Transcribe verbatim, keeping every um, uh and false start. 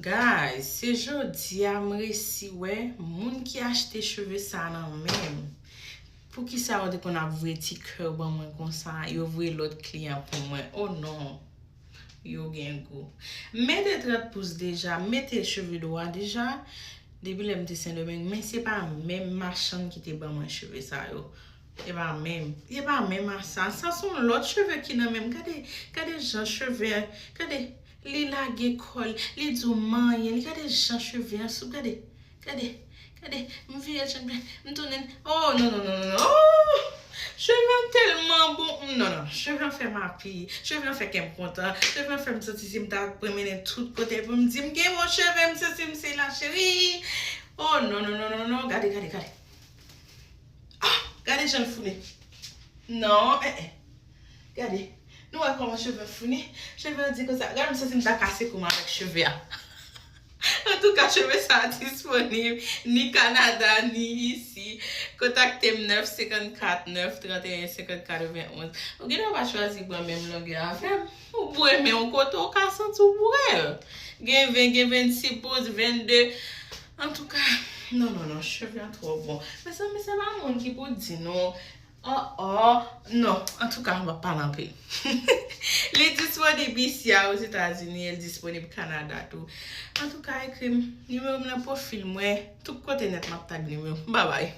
Guys, se jodi a m resi wè moun ki achte cheve sa nan men m. Poukisa yo te konn ap voye ti kè ban mwen konsa, yo voye lòt kliyan pou mwen? Oh non, yo gen gou. M mete trant pous deja, m mete cheve dwa deja. Depi lè m te Sendomeng, men se pa menm machann ki te ban mwen cheve sa yo. E pa menm, e pa menm a sa. Sa se yon lòt cheve ki nan men m. Gade, gade jan cheve a, gade, li lage kò l, li di w manyen li, gade jan cheve a soup, gade, gade, gade, m vire l, m tounen, oh, non, non, non, non, non, oh! Cheve an tèlman bon, non, non, cheve an fè m api, cheve an fè kè m kontan, cheve an fè m santi si m ta pran mennen tout kote pou m di m gen bon cheve, m santi m se la cheri. Oh, non, non, non, non, non, gade, gade, gade. Ah, gade jan l founi. Non, eh, eh. Gade. Nou wè kòman cheve founi? Cheve di konsa. Gade, m santi m ta kase kou m avèk cheve a. Antouka, cheve sa a disponib ni Kanada, ni isi. Kontakte m nèf senkannkat nèf trannteyen senkannkat katrevenonz. Ou gen dwa pa chwazi pran menm longè avè m. Ou bwè men yon kote, ou ka santi w bwè l. Gen ven, gen vennsis pous, vennde. Antouka, non, non, non, cheve an twò bon. Mezanmi, se pa moun ki pou di nou, oh, oh, non, antouka, m p ap pale anpil. Li disponib isi a, Ozetazini, e l disponib Kanada tou. Antouka, ekri m, nimewo m nan pwofil mwen, tout kote nèt m ap tag nimewo. Babay.